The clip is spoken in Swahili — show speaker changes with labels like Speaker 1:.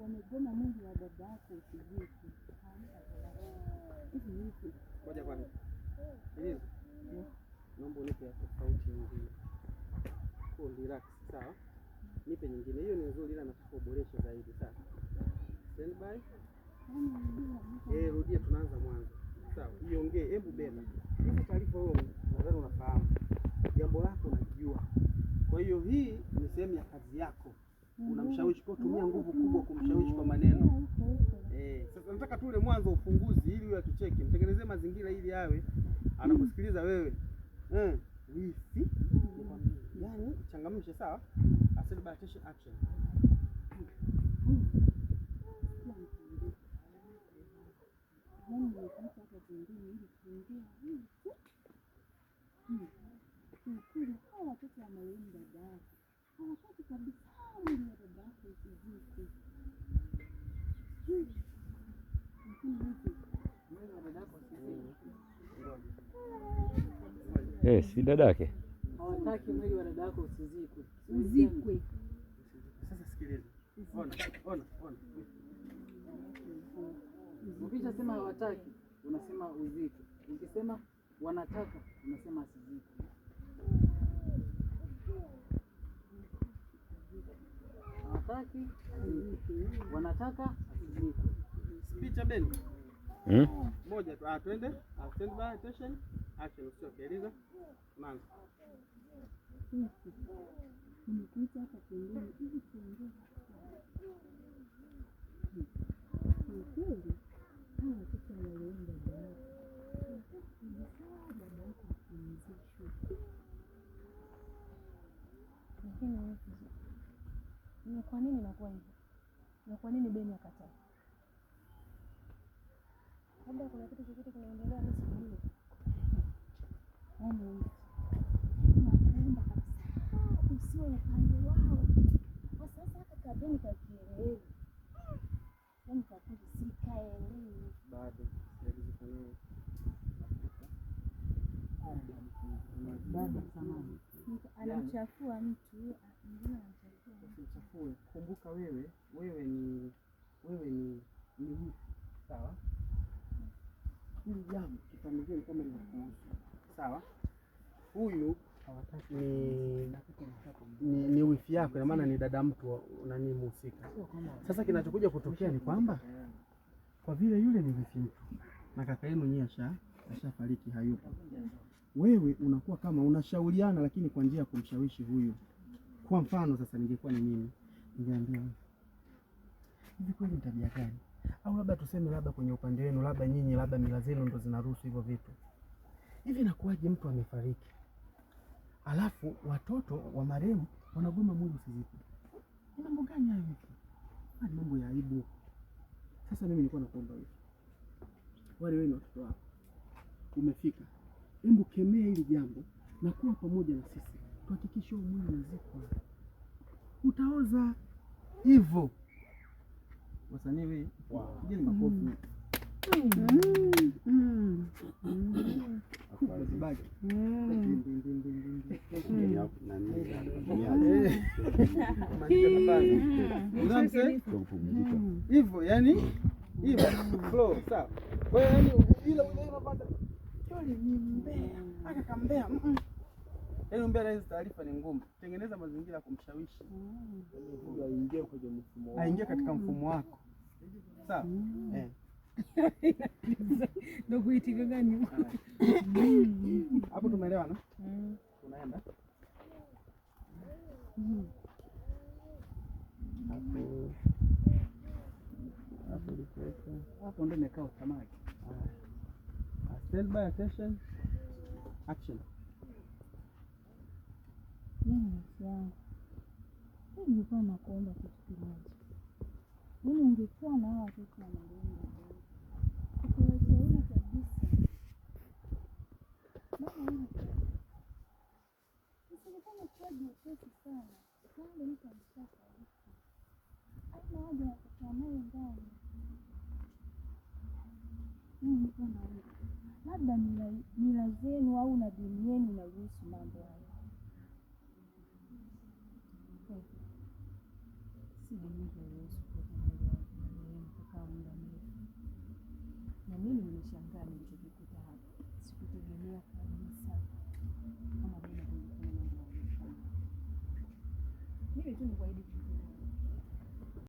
Speaker 1: Wamegoma mwili wa baba yako usizikwe. Hivi hivi.
Speaker 2: Ngoja kwanza. Eliza. Naomba unipe ya tofauti nyingine. Cool, relax, sawa? Nipe nyingine. Hiyo ni nzuri ila nataka uboreshe zaidi, sawa? Stand by. Eh, rudia, tunaanza mwanzo. Sawa, iongee, hebu beba. Hizi taarifa wewe nadhani unafahamu. Jambo lako unajua. Kwa hiyo hii ni sehemu ya kazi yako. Unamshawishi kwa tumia nguvu kubwa kumshawishi kwa maneno. Eh, sasa nataka tule mwanzo ufunguzi ili huyu atucheke. Mtengenezee mazingira ili awe anakusikiliza wewe. Wifi. Yaani changamshe, sawa? Stand by, attention, action.
Speaker 1: Yaani nimekuita hapa pembeni ili tuongee hivi tu. Kiukweli hawa watoto wa marehemu dada yako hawataki kabisa mwili wa baba yako usizikwe. Lakini hivi
Speaker 3: Eh, si dadake.
Speaker 4: Hawataki mwili wa dada yako usizikwe.
Speaker 1: uzikwe.
Speaker 2: Sasa sikiliza. Ona, ona, ona.
Speaker 4: Ukishasema hawataki, unasema uzikwe. Ukisema wanataka, unasema asizikwe. Hawataki, azikwe. Wanataka, asizikwe.
Speaker 2: Picha Ben.
Speaker 3: Hmm?
Speaker 2: Moja tu. Ah, twende. Ah, stand by, attention. Action. Usichoke. Eliza. Tunaanza.
Speaker 1: Nimekuita hapa pembeni ili tuongee. Kiukweli hawa watoto wa marehemu dada yako hawataki kabisa baba yako apumzishwe.
Speaker 5: Lakini wewe, ni kwa nini inakuwa hivyo? Na kwa nini Beni akataa? Labda kuna kitu chochote kinaendelea, mimi sijui.
Speaker 1: Yaani wewe, nakuomba kabisa usiwe upande wao. Kwa sasa haka kabeni kakielewi, yaani kwa kweli sikaelewi.
Speaker 2: Bado sijalizika nayo.
Speaker 4: Dada, samahani.
Speaker 1: Anamchafua mtu, ndio anamchafua mtu.
Speaker 2: Usimchafue. Kumbuka wewe, wewe ni wifi. Sawa? Hili jambo kifamilia ni kama linakuhusu. Sawa? Huyu ni wifi yako, ina maana ni dada mtu nani mhusika. Sasa kinachokuja kutokea ni kwamba kwa vile yule ni wifi mtu na kaka yenu nyie ashafariki hayupo, wewe unakuwa kama unashauriana, lakini kwa njia ya kumshawishi huyu. Kwa mfano sasa, ningekuwa ni mimi, ningeambia wewe, hivi kweli ni tabia gani? Au labda tuseme labda kwenye upande wenu, labda nyinyi, labda mila zenu ndo zinaruhusu hivyo vitu. Hivi inakuwaje mtu amefariki alafu watoto wa marehemu wanagoma mwili usizikwe? Ni mambo gani hayo hivi? Haya ni mambo ya aibu. Sasa mimi nilikuwa nakuomba hivi, wale wewe ni watoto wako, umefika, hebu kemea hili jambo na kuwa pamoja na sisi, tuhakikishe huu mwili unazikwa, utaoza hivyo. Wasanii wewe, pigeni makofi. Zibaki. Unaona mzee? Hivyo yani hivyo flow sawa. Kwa hiyo yani ile ile unapata Yule ni mbea. Aka kambea. Yaani mbea na hizo taarifa ni ngumu. Tengeneza mazingira ya kumshawishi.
Speaker 6: Aingie kwenye mfumo wako.
Speaker 2: Aingie katika mfumo wako. Sawa? Eh.
Speaker 5: Ndio kuitika gani?
Speaker 2: Hapo tumeelewana? Tunaenda. Hapo. Hapo ulikuweka.
Speaker 4: Hapo ndo imekaa usamaki.
Speaker 2: Stand by, attention. Action.
Speaker 1: Mimi nafsi yangu, mimi nilikuwa nakuomba kitu kimoja. Mimi ungekuwa na hawa watoto wa marehemu baba yako, ukawashauri kabisa, maana hili isionekane kuwa jepesi sana. Tayari mtu ameshafariki, haina haja ya kukaa naye ndani. Mimi nilikuwa naomba labda mila zenu au na dini yenu inaruhusu mambo hayo. Si dini yetu hairuhusu kuweka mwili wa
Speaker 5: Kukaa muda mrefu, na mimi nimeshangaa nilichokikuta hapa. Sikutegemea kabisa kama baba angefanya mambo aliyofanya. Mimi tu nikuahidi kitu.